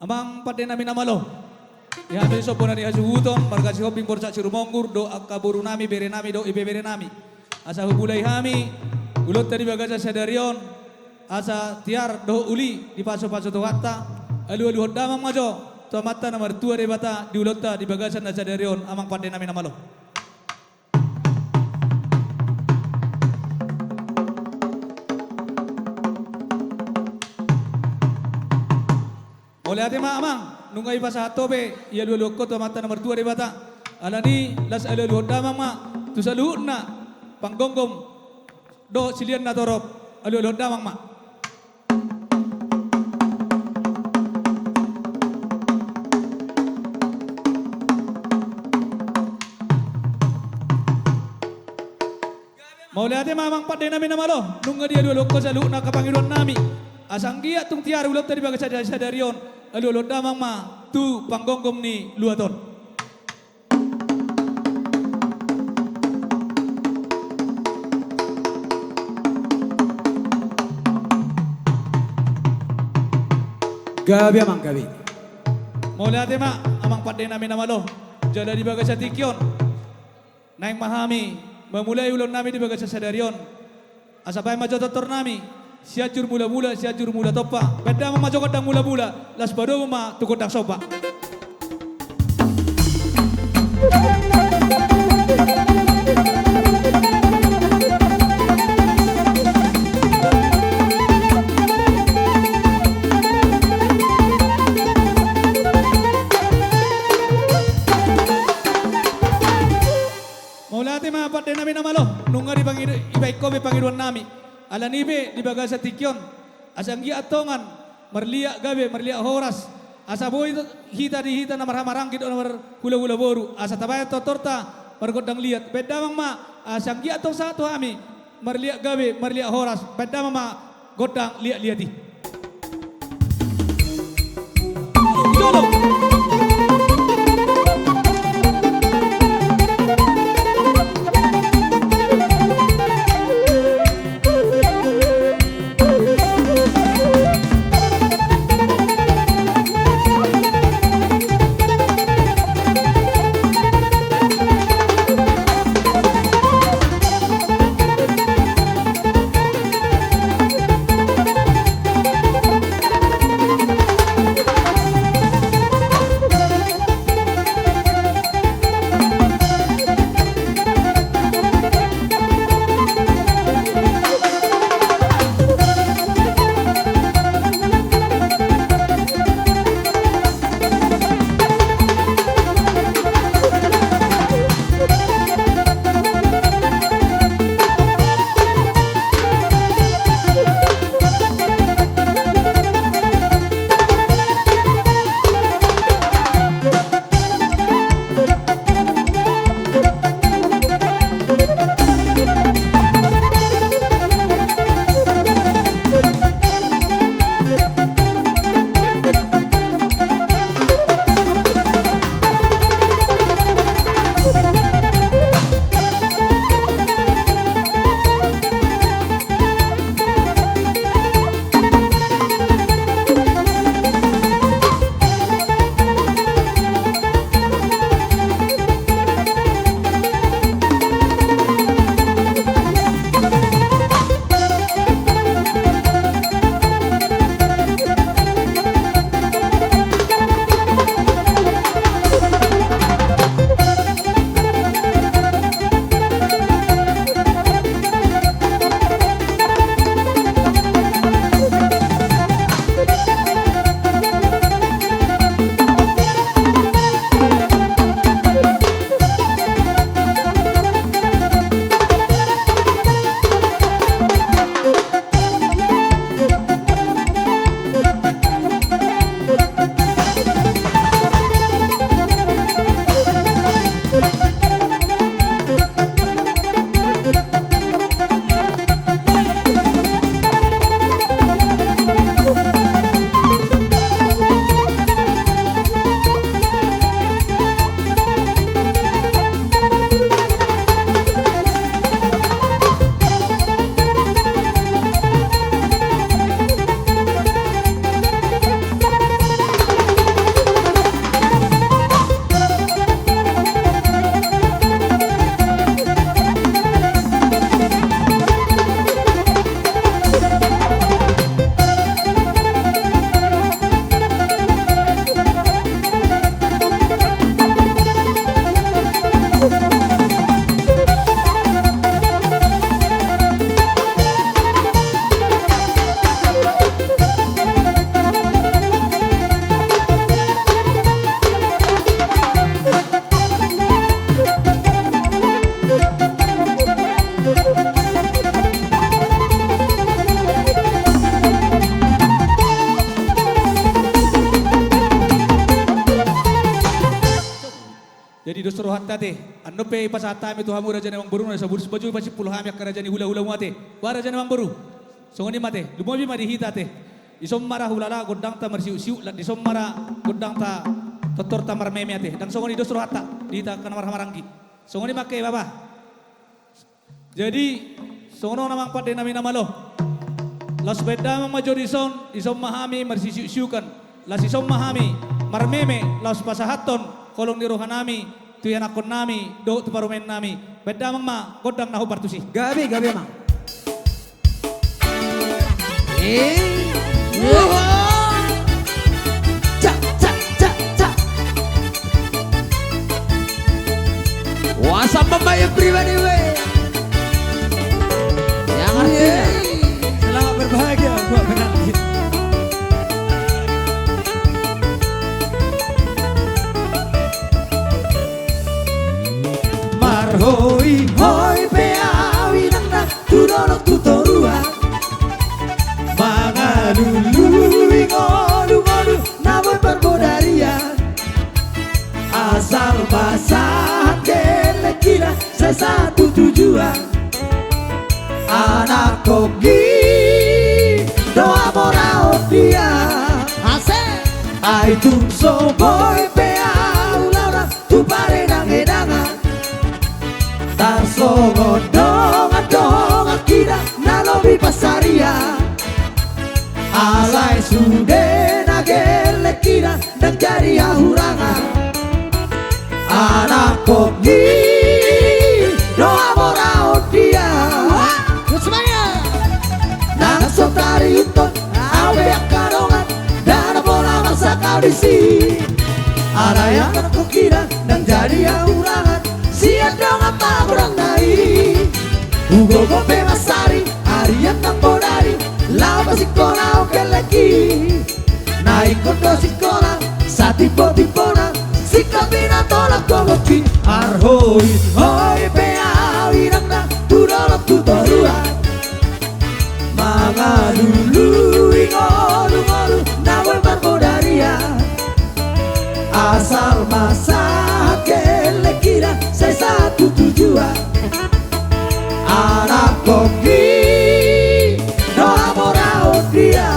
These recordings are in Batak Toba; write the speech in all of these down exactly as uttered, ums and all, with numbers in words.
Amang pande nami na malo. Di hami somba na ni hasuhuton, marga Sihombing, Borsak Sirumonggur, dohot angka boru nami, bere nami, dohot ibebere nami. Asa hupulai hami ulaonta di bagasan sadari on, asa tiar dohot uli dipasupasu Tuhanta, alualuhon damang ma jo tu Amanta na martua Debata di ulaonta di bagasan na sadari on, amang pande nami na malo. Mauliate ma amang, nunga dipasahat ho pe, dialualuhon ho tu Amanta na martua Debata. Alani i, laos alualuhon damang ma tu saluhutna panggomgom dohot silean na torop, alualuhon damang ma. Mauliate ma amang pande nami na malo, nunga dialualuhon ho saluhutna angka pangidoan nami. Asa anggiat tung tiar ulaonta di bagasan sadari on, alualuhon damang ma tu panggomgom ni luat on. Gabe amang, gabe. Mauliate ma amang pande nami na malo. Jala di bagasan tingki on, naeng ma hami mamulai ulaon nami di bagasan sadari on. Asa baen ma jo tortor nami, Sianjur Mulamula, Sianjur Mula Tompa. Baen damang ma jo gondang mulamula, laos padomu ma tu gondang somba. Mauliate ma pande nami na malo, nunga dipangido-, dibaen ho be pangidoan nami. Alani i pe di bagasan tingki on, asa anggiat antong marliat gabe, marliat horas. Asa boi hita di hita na marhahamaranggi dohot na marhulahula boru, asa tabaen tortorta margondang liat. Baen damang ma, asa anggiat antong sahat tu hami marliat gabe, marliat horas. Baen damang ma gondang liatliat i. Jolo. Jadi dos rohanta ate, annon pe pasahat hami tu hamu raja ni amangboru, na saburus baju pasimpul hami angka raja ni hulahulamu ate. Ba raja ni amangboru, songon i ma ate, lumobi ma di hita ate. Dison ma ra hulala gondangta marsiuksiuk, dison ma ra gondangta tortorta marmeme ate. Ndang songon i dos rohanta di hita angka na marhahamaranggi. Songon i ma angka i bapa. Jadi songon on amang pande nami na malo. Laos baen damang ma jo dison, dison ma hami marsisiuksiukan. Laos dison ma hami marmeme, laos pasahathon holong ni roha nami tu ianakhon nami dohot tu parumaen nami. Baen damang ma gondang na hombar tusi. Gabe, gabe ma. Eh. Cak, cak, cak, cak. Wah, sama main pribadi we. Yang artinya, selamat berbahagia buat pengantin. Marhoi-hoi pe au inangna tu dolok tu toruan, mangalului ngolu-ngolu na boi parbodarian. Asal ma sahat gellengkina sai satu tujuan. Anakhon i do hamoraon dia. Asik. Ai tung so boi pe au laho tu paredangedangan, tarsongon dongan-dongan hita na lobi pansarian. Alai sude na gellengkina ndang jadi hahurangan. Anakhon i do hamoraon dia. Nang so tariuthon au pe angka dongan, ndada pola marsangkap disi. Alai anakhon i ndang jadi hahurangan sian dongan magodangna i. Hugogo pe mansari, arian nang bodari, laho pasingkolahon gellengki. Na ingkon do singkola satimbo-timbona, singkop i na tolap gogonki. Marhoi-hoi pe au inangna tu dolok tu toruan, mangalului ngolu-ngolu na boi parbodarian. Asal ma sahat gellengkina sai satu tujuan. Anakhon i do hamoraon dia.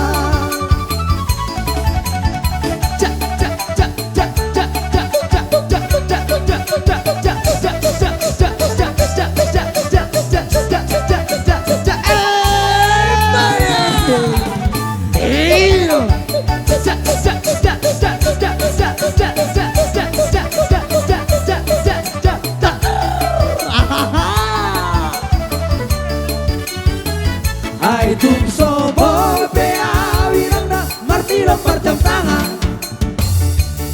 Ai tung so boi pe au inangna martilok marjam tangan,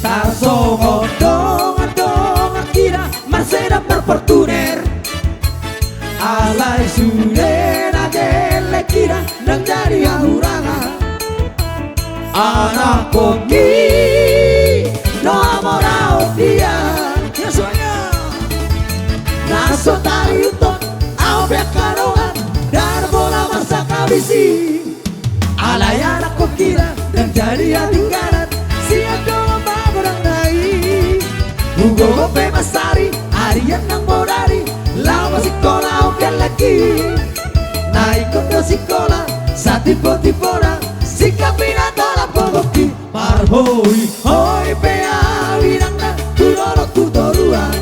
tarsongon dongan-dongan hita marseda marfortuner. Alai sude na gellengkina ndang jadi hahurangan. Anakhon i do hamoraon dia. Nang so tariuthon au pe angka dongan, ndada pola marsangkap disi. Alai anakhon i ndang jadi hatinggalan sian dongan magodangna i. Hugogo pe mansari, arian nang bodari, laho pasingkolahon gellengki. Na ingkon do singkola satimbo-timbona, singkop i na tolap gogonki. Marhoi-hoi pe au inangna tu dolok tu toruan,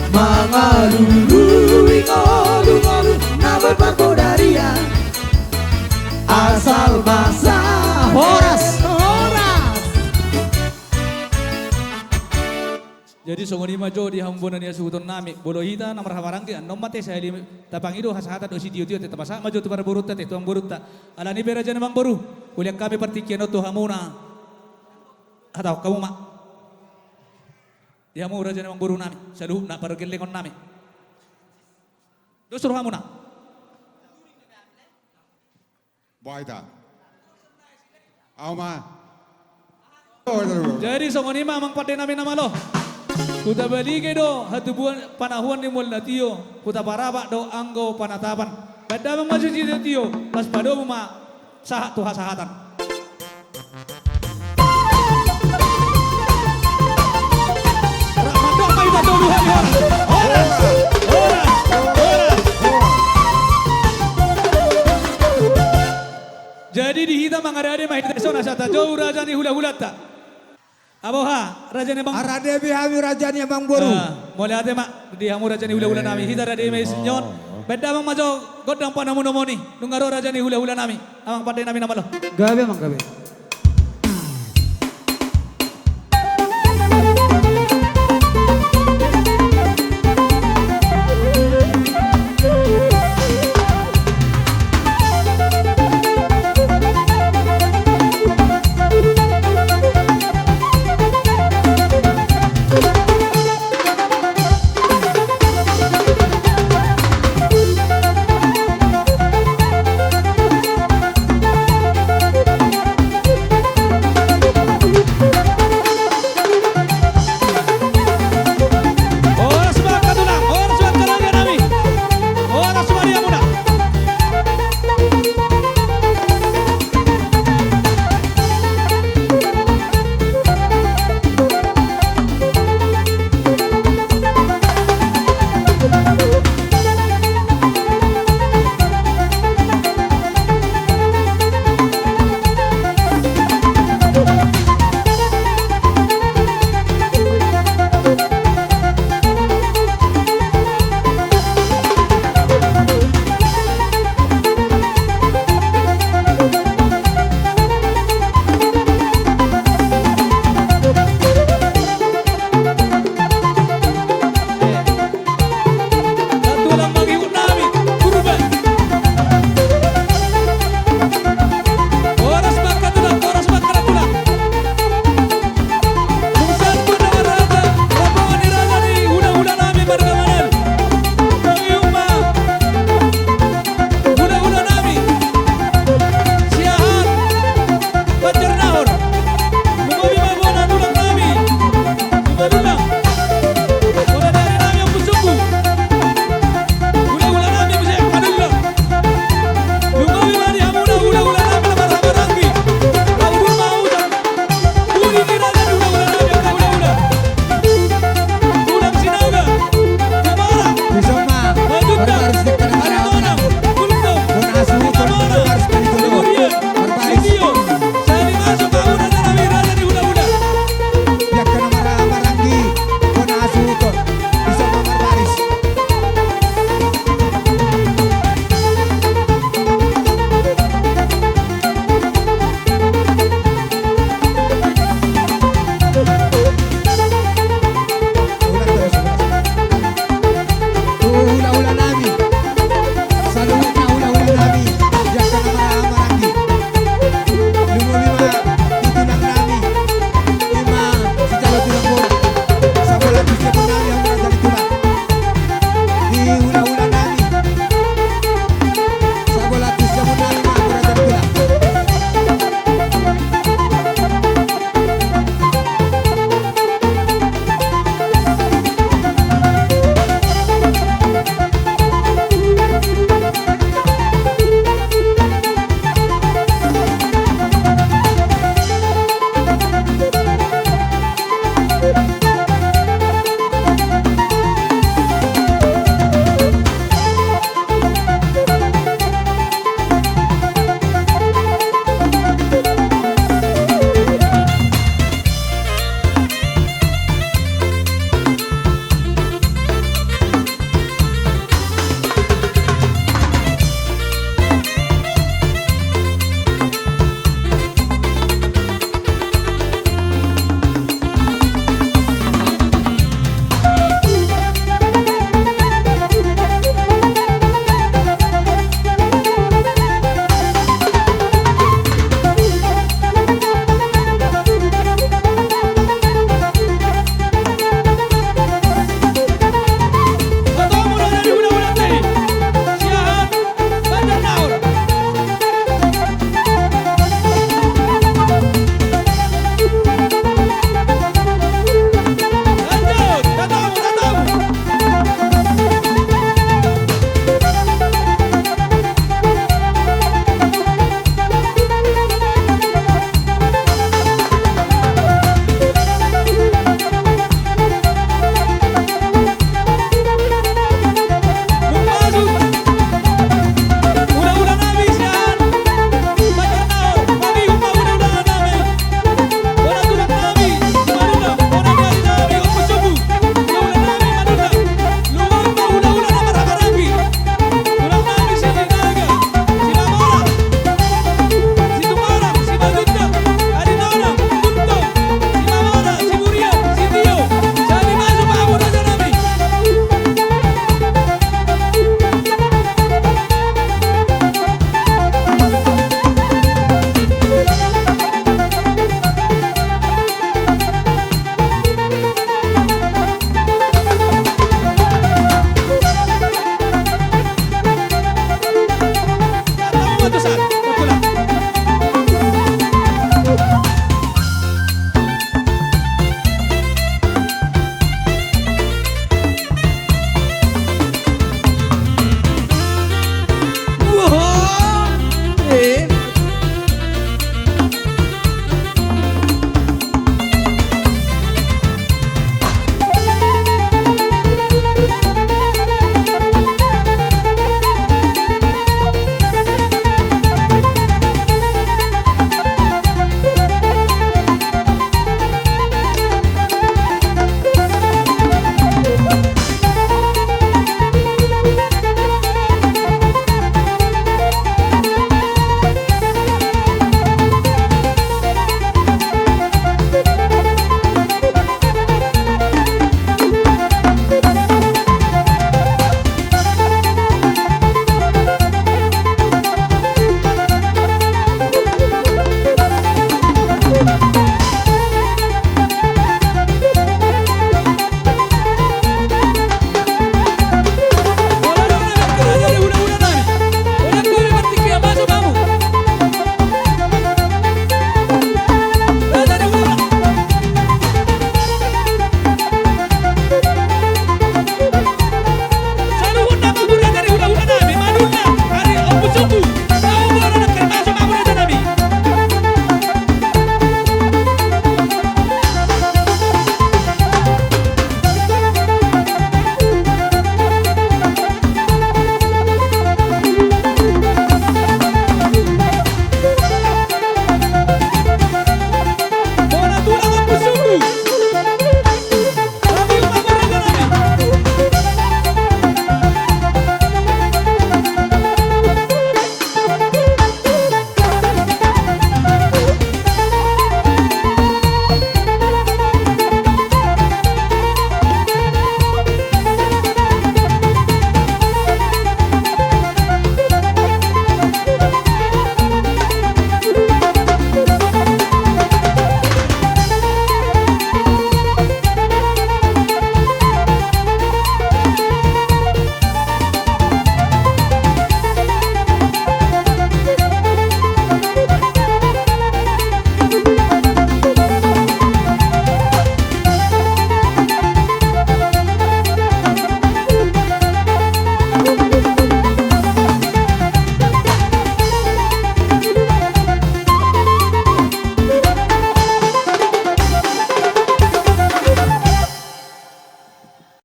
mangalului ngolu-ngolu na boi parbodarian. Asal ma sa- Horas, horas. Jadi songon i ma jo di hamu bona ni hasuhuton nami, molo hita na marhahamaranggi annon ma ate sahali tapangido hasahatan dohot sitio-tio ate, tapasahat ma jo tu parborunta ate, tu amangborunta. Alani i pe raja ni amangboru, hulean hami partingkian on tu hamuna. Hatahon hamu ma. Di hamu raja ni amangboru nami, saluhutna pargellengon nami. Dos rohamuna. Boha hita? Au ma. Jadi songon i ma amang pande nami na malo. Huta Balige do hatubuan panahuan ni mual na tio, Huta Parapak do anggo panatapan. Baen damang ma jo sitio-tio, laos padomu ma sahat tu hasahatan. Rap ma Ade-ade ma hita, songon na sahat, jou raja ni hula-hulanta. Aboha, raja ni amang. Arade be hami raja ni amangboru. Ah, mauliate ma di hamu raja ni hula-hula nami. Hita rade ma dison. Baen damang ma jo gondang panamonamoan i. Nunga ro raja ni hula-hula nami. Amang pande nami na malo. Gabe amang, gabe.